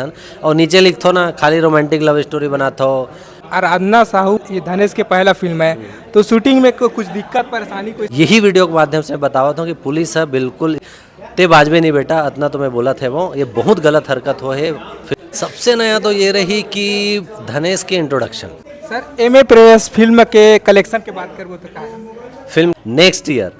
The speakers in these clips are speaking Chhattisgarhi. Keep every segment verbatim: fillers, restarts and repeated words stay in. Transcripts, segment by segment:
थन। और नीचे लिखथो ना, खाली रोमांटिक लव स्टोरी बनाथो। आराधना साहू, ये धनेश के पहला फिल्म है, तो शूटिंग में को-, कुछ दिक्कत परेशानी कोई? यही वीडियो के माध्यम से बतावत हूँ कि पुलिस है बिल्कुल, ते बाजबे नहीं बेटा, इतना तो मैं बोला थे वो, ये बहुत गलत हरकत हो है। फिर सबसे नया तो ये रही कि धनेश के इंट्रोडक्शन। सर, एमे प्रेवियस फिल्म के कलेक्शन के बात करबो तो का? फिल्म नेक्स्ट ईयर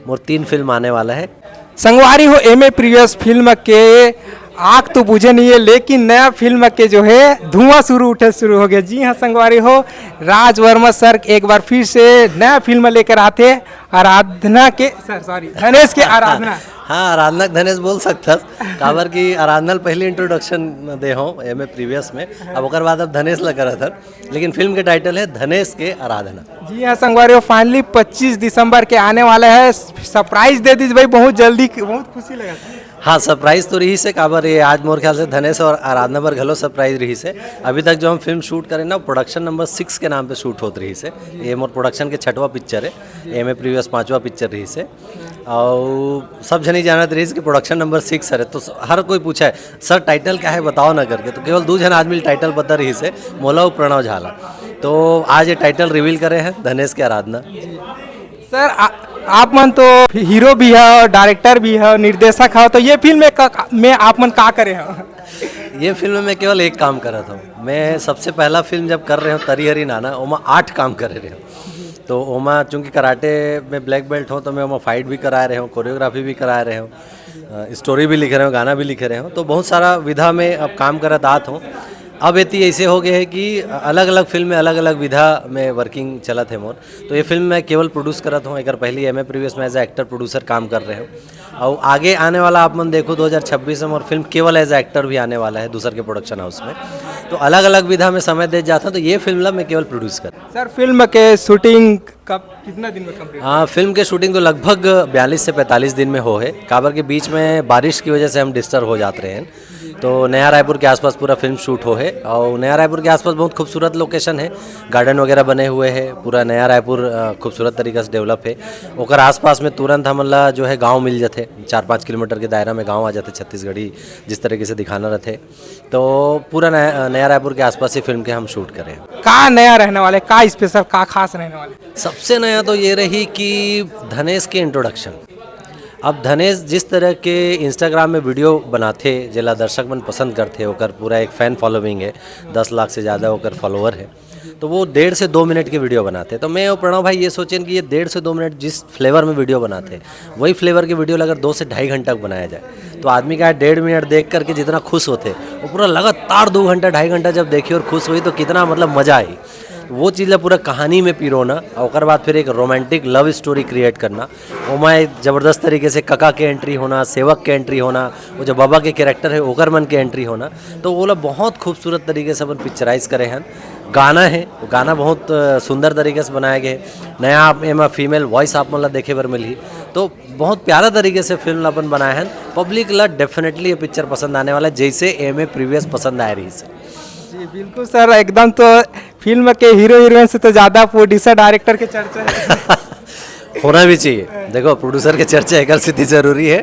मोर तीन फिल्म आने वाला है। संगवारी हो, एमे प्रेवियस फिल्म के आग तो बुझे नहीं है, लेकिन नया फिल्म के जो है धुआं शुरू उठे शुरू हो गया। जी हाँ संगवारी हो, राज वर्मा सर एक बार फिर से नया फिल्म लेकर आते आराधना के, सर सॉरी, धनेश के आराधना। हाँ, आराधना के धनेश बोल सकथस, काबर कि आराधना ल पहली इंट्रोडक्शन दे हो एमे प्रेवियस में, अब ओकर बाद अब धनेश ल करत हन। लेकिन फिल्म के टाइटल है धनेश के आराधना। जी हाँ संगवारी हो, फाइनली पच्चीस दिसंबर के आने वाला है। सरप्राइज दे दीजिए भाई, बहुत जल्दी, बहुत खुशी लगा। हाँ, सरप्राइज तो रही से काबर, ये आज मोर ख्याल से धनेश और आराधना बर घलो सरप्राइज रही से। अभी तक जो हम फिल्म शूट करें ना, प्रोडक्शन नंबर सिक्स के नाम पे शूट होत रही से। ये मोर प्रोडक्शन के छठवां पिक्चर है, एमे प्रेवियस पांचवा पिक्चर रही से। और सब झन ही जानत रही कि प्रोडक्शन नंबर सिक्स हरे, तो स-, हर कोई पूछा है, "सर, टाइटल क्या है, बताओ ना," करके। तो केवल दू झन आदमी टाइटल पता रही से, मोला और प्रणव झाला। तो आज ये टाइटल रिवील करे हैं, धनेश के आराधना। सर, आ-, आप मन तो हीरो भी हो, डायरेक्टर भी हो, निर्देशक हो, तो ये फिल्म में का, में आप मन का करे हो? ये फिल्म में केवल एक काम करत हूँ। मैं सबसे पहला फिल्म जब कर रहे हूँ तरी हरी नाना, ओमा आठ काम करे रहे हूँ। तो ओमा चूँकि कराटे में ब्लैक बेल्ट हो, तो मैं ओमा फाइट भी कराए रहे हूँ, कोरियोग्राफी भी कराए रहे हूँ, अ, स्टोरी भी लिखे रहे हूँ, गाना भी लिखे रहे हूँ। तो बहुत सारा विधा में अब काम करत आत हूँ। अब एती ऐसे हो गए है कि अलग-अलग फिल्म में अलग-अलग विधा में वर्किंग चलत है मोर। तो ये फिल्म मैं केवल प्रोड्यूस करत हूँ, एकर पहली एमे प्रीवियस में एज ए एक्टर प्रोड्यूसर काम कर रहे हूँ। और आगे आने वाला आप मन देखो दो हज़ार छब्बीस में मोर फिल्म केवल एज ए एक्टर भी आने वाला है दूसर के प्रोडक्शन हाउस में। तो अलग-अलग विधा में समय दे जाता हूँ, तो ये फिल्म ला मैं केवल प्रोड्यूस कर। सर, फिल्म के शूटिंग कब, कितना दिन में कंप्लीट? हाँ, फिल्म के शूटिंग तो लगभग बयालीस से पैंतालीस दिन में हो है, काबर के बीच में बारिश की वजह से हम डिस्टर्ब हो जाते हैं। तो नया रायपुर के आसपास पूरा फिल्म शूट हो है और नया रायपुर के आसपास बहुत खूबसूरत लोकेशन है, गार्डन वगैरह बने हुए हैं, पूरा नया रायपुर, अ, खूबसूरत तरीका से डेवलप है। ओकर आसपास में तुरंत हमन ला जो है गांव मिल जाते, चार पाँच किलोमीटर के दायरा में गांव आ जाते छत्तीसगढ़ी, जिस तरीके से दिखाना रहते। तो पूरा नया, नया रायपुर के आसपास ही फिल्म के हम शूट करें। का नया रहने वाले, का स्पेशल, का खास रहने वाले? सबसे नया तो ये रही कि धनेश के इंट्रोडक्शन। अब धनेश जिस तरह के Instagram में वीडियो बनाथे, जेला दर्शक मन पसंद करथे, ओकर पूरा एक फैन फॉलोइंग है, दस लाख से ज़्यादा ओकर फॉलोअर है, तो वो डेढ़ से दो मिनट के वीडियो बनाथे। तो मैं और प्रणव भाई ये सोचेन कि ये डेढ़ से दो मिनट जिस फ्लेवर में वीडियो बनाथे, वही फ्लेवर के वीडियो ला अगर दो से ढाई घंटा बनाया जाए, तो आदमी का डेढ़ मिनट देख करके जितना खुश होथे, वो पूरा लगातार दो घंटा, ढाई घंटा जब देखी और खुश होई, तो कितना, मतलब, मज़ा आई। वो चीज़ ला पूरा कहानी में पिरोना, और ओकर बाद फिर एक रोमांटिक लव स्टोरी क्रिएट करना, ओमा एक जबरदस्त तरीके से कका के एंट्री होना, सेवक के एंट्री होना, वो जो बाबा के कैरेक्टर है, ओकर मन के एंट्री होना, तो वो ला बहुत खूबसूरत तरीके से अपन पिक्चराइज करे हैं। गाना है, वो गाना बहुत, अ, सुंदर तरीके से बनाया गया है। नया आप एमा फीमेल वॉइस आप मन ला देखे बर मिलही, तो बहुत प्यारा तरीके से फिल्म ला अपन बनाए हैं। पब्लिक ला डेफिनेटली ये पिक्चर पसंद आने वाला है, जैसे एमे प्रीवियस पसंद आए रही से। जी, बिल्कुल सर, एकदम तो फिल्म के हीरो हीरोइन से तो ज़्यादा प्रोड्यूसर डायरेक्टर के चर्चा है। होना भी चाहिए। देखो, प्रोड्यूसर के चर्चा एकर सेती जरूरी है,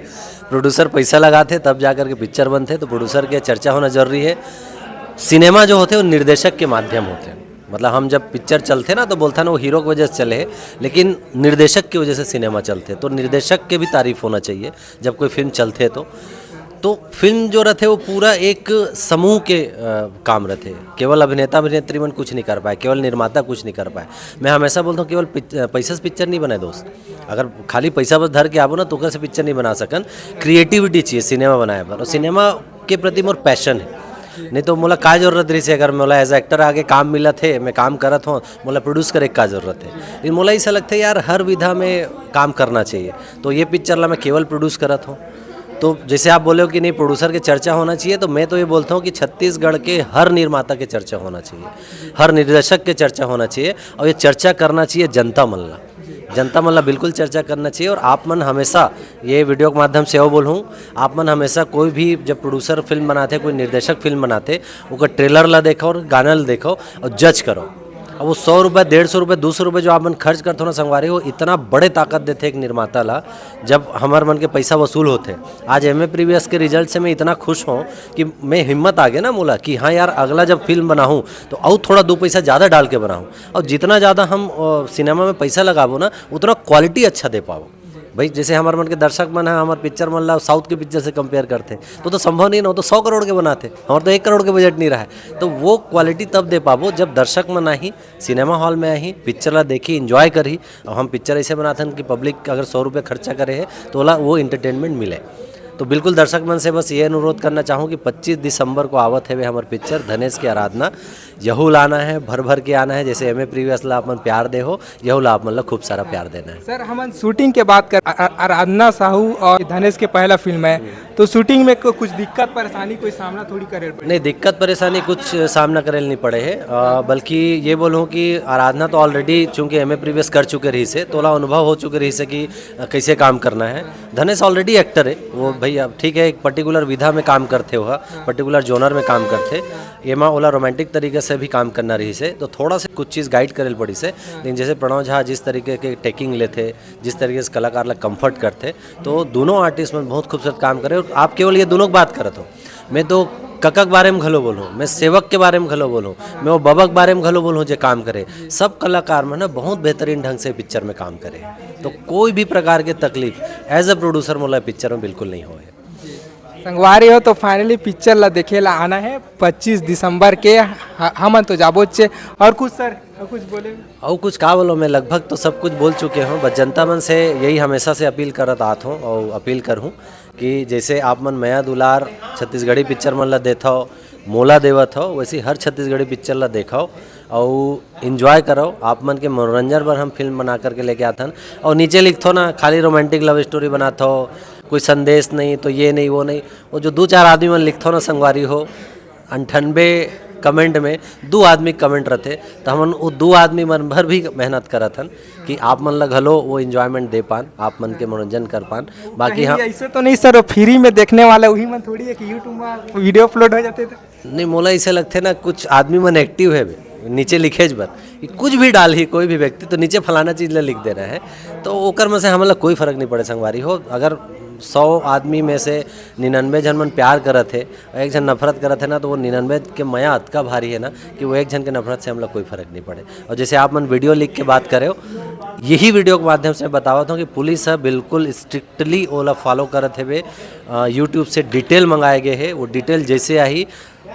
प्रोड्यूसर पैसा लगाथे तब जा करके पिक्चर बनथे, तो प्रोड्यूसर के चर्चा होना जरूरी है। सिनेमा जो होथे वो निर्देशक के माध्यम होथे, मतलब हम जब पिक्चर चलथे ना तो बोलथन वो हीरो की वजह से चले है, लेकिन निर्देशक की वजह से सिनेमा चलथे, तो निर्देशक के भी तारीफ होना चाहिए जब कोई फिल्म चलथे तो। तो फिल्म जो रहथे वो पूरा एक समूह के, अ, काम रहथे। केवल अभिनेता अभिनेत्री मन कुछ नहीं कर पाए, केवल निर्माता कुछ नहीं कर पाए। मैं हमेशा बोलता हूँ केवल पिच-, अ, पैसा से पिक्चर नहीं बने दोस्त। अगर खाली पैसा बस धर के आबो ना तो ओकर से पिक्चर नहीं बना सकन। क्रिएटिविटी चाहिए सिनेमा बनाए बर, और सिनेमा के प्रति मोर पैशन है। नहीं तो मोला का जरूरत रही से, अगर मोला एज एक्टर आगे काम मिलत है, मैं काम करत हूँ, मोला प्रोड्यूस करे का जरूरत है। लेकिन मोला ऐसा लगता है यार, हर विधा में काम करना चाहिए। तो ये पिक्चर ला मैं केवल प्रोड्यूस करत हूँ। तो जैसे आप बोले हो कि नहीं, प्रोड्यूसर के चर्चा होना चाहिए, तो मैं तो ये बोलता हूँ कि छत्तीसगढ़ के हर निर्माता के चर्चा होना चाहिए, हर निर्देशक के चर्चा होना चाहिए, और ये चर्चा करना चाहिए जनता मन ला। जनता मन ला बिल्कुल चर्चा करना चाहिए। और आप मन हमेशा, ये वीडियो के माध्यम से वो बोलूँ, आप मन हमेशा कोई भी जब प्रोड्यूसर फिल्म बनाते, कोई निर्देशक फिल्म बनाते, ओकर ट्रेलर ला देखो और गाना ला देखो और जज करो। अब वो सौ रुपये, डेढ़ सौ रुपये, दो सौ रुपये जो आप मन खर्च करते हो ना संगवारी हो, इतना बड़े ताकत देते एक निर्माता ला, जब हमार मन के पैसा वसूल होते। आज एम ए प्रीवियस के रिजल्ट से मैं इतना खुश हूँ कि मैं हिम्मत आ गया ना मोला कि हाँ यार, अगला जब फिल्म बनाऊँ तो अउ थोड़ा दो पैसा ज़्यादा डाल के बनाऊँ। और जितना ज़्यादा हम सिनेमा में पैसा लगाबो ना, उतना क्वालिटी अच्छा दे पाबो। भाई, जैसे हमार मन के दर्शक मन है, हमार पिक्चर मन ला साउथ के पिक्चर से कंपेयर करते, तो तो संभव नहीं ना, वो तो सौ करोड़ के बनाते, हमार तो एक करोड़ के बजट नहीं रहा है। तो वो क्वालिटी तब दे पाबो जब दर्शक मन आही, सिनेमा हॉल में आही, पिक्चर ला देखी, एंजॉय करही। और हम पिक्चर ऐसे बनाते हैं कि पब्लिक अगर सौ रुपये खर्चा करे है तो ओला वो एंटरटेनमेंट मिले। तो बिल्कुल दर्शक मन से बस ये अनुरोध करना चाहूँ कि पच्चीस दिसंबर को आवत है हमार पिक्चर धनेश की आराधना। यहू ला आना है, भर भर के आना है। जैसे एम ए प्रीवियस ला आप मन प्यार दे हो, यहू ला आप मन ला खूब सारा प्यार देना है। सर, हमन शूटिंग के बात कर, आ-, आ-, आराधना साहू और धनेश के पहला फिल्म है, तो शूटिंग में को-, कुछ दिक्कत परेशानी कोई सामना थोड़ी करे पड़े? नहीं, दिक्कत परेशानी कुछ सामना करे नहीं पड़े है, अ, बल्कि ये बोलूँ कि आराधना तो ऑलरेडी चूँकि एम ए प्रीवियस कर चुके रही से, तो ओला अनुभव हो चुके रही से कि, अ, कैसे काम करना है। धनेश ऑलरेडी एक्टर है, वो भाई अब ठीक है, एक पर्टिकुलर विधा में काम करते हो, पर्टिकुलर जोनर में काम करते। एमा ओला रोमांटिक तरीके से भी काम करना रही से, तो थोड़ा से कुछ चीज़ गाइड करे ल पड़ी से। लेकिन जैसे प्रणव झा जिस तरीके के टेकिंग लेथे, जिस तरीके से कलाकार ला कंफर्ट करथे, तो दोनों आर्टिस्ट मन बहुत खूबसूरत काम करे। और आप केवल ये दोनों की बात करत हो, मैं तो कका के बारे में घलो बोलूँ, मैं सेवक के बारे में घलो बोलूँ, मैं वो बबा के बारे में घलो बोलूँ जे काम करे। सब कलाकार मन ह बहुत बेहतरीन ढंग से पिक्चर में काम करे, तो कोई भी प्रकार के तकलीफ एज अ प्रोड्यूसर मोला पिक्चर में बिल्कुल नहीं होए। संगवारी हो, तो फाइनली पिक्चर ला देखे ला आना है पच्चीस दिसंबर के। ह-, हमन तो जाबोच। और कुछ सर, और कुछ बोले? और कुछ का बोलो, मैं लगभग तो सब कुछ बोल चुके हूँ। बस जनता मन से यही हमेशा से अपील करत आत हूँ और अपील करहूँ कि जैसे आप मन मया दुलार छत्तीसगढ़ी पिक्चर मन ला देथव, मोला देवत हव, वैसे ही हर छत्तीसगढ़ी पिक्चर ला देखव और एंजॉय करव। आप मन के मनोरंजन बर हम फिल्म बना करके लेके आथन। और नीचे लिखथव ना, खाली रोमांटिक लव स्टोरी बनाथव, कोई संदेश नहीं, तो ये नहीं, वो नहीं। वो जो दो चार आदमी मन लिखथव ना संगवारी हो, अंठानबे कमेंट में दो आदमी कमेंट रथे, तो हमन वो दो आदमी मन भर भी मेहनत करत हन कि आप मन ला घलो वो एंजॉयमेंट दे पान, आप मन के मनोरंजन कर पान। बाकी कहीं हाँ, ऐसे तो नहीं सर, फ्री में देखने वाला वही मन थोड़ी है कि YouTube में वीडियो अपलोड हो जाते तो। नहीं, मोला ऐसे लगथे ना, कुछ आदमी मन एक्टिव है बे, नीचे लिखेच बर कि कुछ भी डालही कोई भी व्यक्ति, तो नीचे फलाना चीज़ ला लिख देना है, तो ओकर में से हमन ला कोई फर्क नहीं पड़े संगवारी हो। अगर सौ आदमी में से निन्यानवे झन मन प्यार करत हे, एक झन नफरत करत हे ना, तो वो निन्यानवे के मया अतका भारी है ना कि वो एक झन के नफरत से हमला कोई फर्क नहीं पड़े। और जैसे आप मन वीडियो लिख के बात करे हो, यही वीडियो के माध्यम से बतावत हूँ कि पुलिस ह बिल्कुल स्ट्रिक्टली ओला फॉलो करत हेबे। अ, YouTube से डिटेल मंगाए गए हे, वो डिटेल जैसे आही,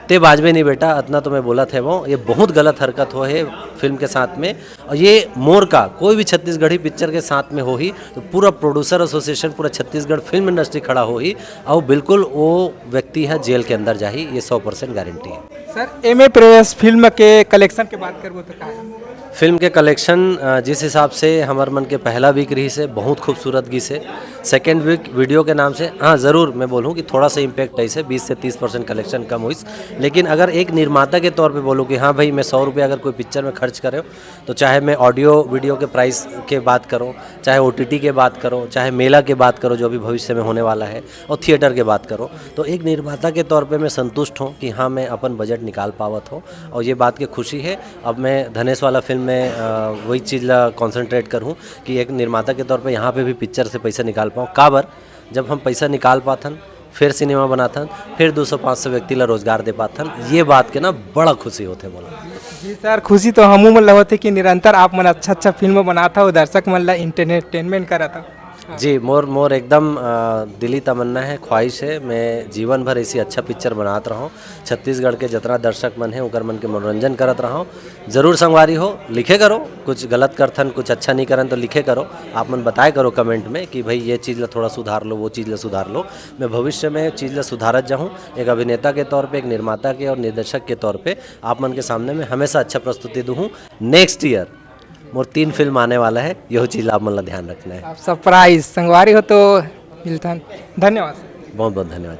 ते बाजबे नहीं बेटा, अतना तो मैं बोलत हे वो, ये बहुत गलत हरकत हो हे फिल्म के साथ में। और ये मोर का कोई भी छत्तीसगढ़ी पिक्चर के साथ में होही, तो पूरा प्रोड्यूसर एसोसिएशन, पूरा छत्तीसगढ़ फिल्म इंडस्ट्री खड़ा होही, और बिल्कुल वो व्यक्ति है जेल के अंदर जाही, ये सौ परसेंट गारंटी है। Sir, M A press film के कलेक्शन के बात करबो तो का है? फिल्म के कलेक्शन, अ, जिस हिसाब से हमर मन के पहला वीक रही से, बहुत खूबसूरत गी से। सेकेंड वीक वीडियो के नाम से, हाँ, ज़रूर मैं बोलूँ कि थोड़ा सा इम्पैक्ट ऐसे बीस से तीस परसेंट कलेक्शन कम हुई, लेकिन अगर एक निर्माता के तौर पे बोलूँ कि हाँ भाई, मैं सौ रुपये अगर कोई पिक्चर में खर्च करें, तो चाहे मैं ऑडियो वीडियो के प्राइस के बात करूँ, चाहे ओटीटी के बात करूँ, चाहे मेला के बात करूँ जो अभी भविष्य में होने वाला है, और थिएटर के बात करूँ, तो एक निर्माता के तौर पे मैं संतुष्ट हूँ कि हाँ, मैं अपन बजट निकाल पावत हूँ, और ये बात की खुशी है। अब मैं धनेश वाला फिल्म में, अ, वही चीज़ ला कॉन्सेंट्रेट करूँ कि एक निर्माता के तौर पे यहाँ पे भी पिक्चर से पैसा निकाल पाऊँ। काबर, जब हम पैसा निकाल पाथन, फिर सिनेमा बनाथन, फिर दो सौ पाँच सौ व्यक्ति ला रोजगार दे पाथन, ये बात के ना बड़ा खुशी होथे मोला। जी सर, खुशी तो हमू मन ला होथे कि निरंतर आप मन अच्छा अच्छा फिल्म बनात हव, दर्शक मन ला एंटरटेनमेंट करत हव। जी, मोर, मोर एकदम, अ, दिली तमन्ना है, ख्वाहिश है, मैं जीवन भर ऐसी अच्छा पिक्चर बनात रहूँ, छत्तीसगढ़ के जतना दर्शक मन है, ओकर मन के मनोरंजन करत रहूँ। जरूर संगवारी हो, लिखे करो, कुछ गलत करथन, कुछ अच्छा नहीं करन तो लिखे करो, आप मन बताए करो कमेंट में कि भाई ये चीज़ ला थोड़ा सुधार लो, वो चीज़ ला सुधार लो। मैं भविष्य में चीज़ ला सुधारत जाहूँ, एक अभिनेता के तौर पे, एक निर्माता के और निर्देशक के तौर पे आप मन के सामने में हमेशा अच्छा प्रस्तुति दूँ। नेक्स्ट ईयर मोर तीन फिल्म आने वाला है, यही चीज़ ला आप मन ला ध्यान रखना है। आप सरप्राइज संगवारी हो तो मिलथन। धन्यवाद सर। बहुत बहुत धन्यवाद।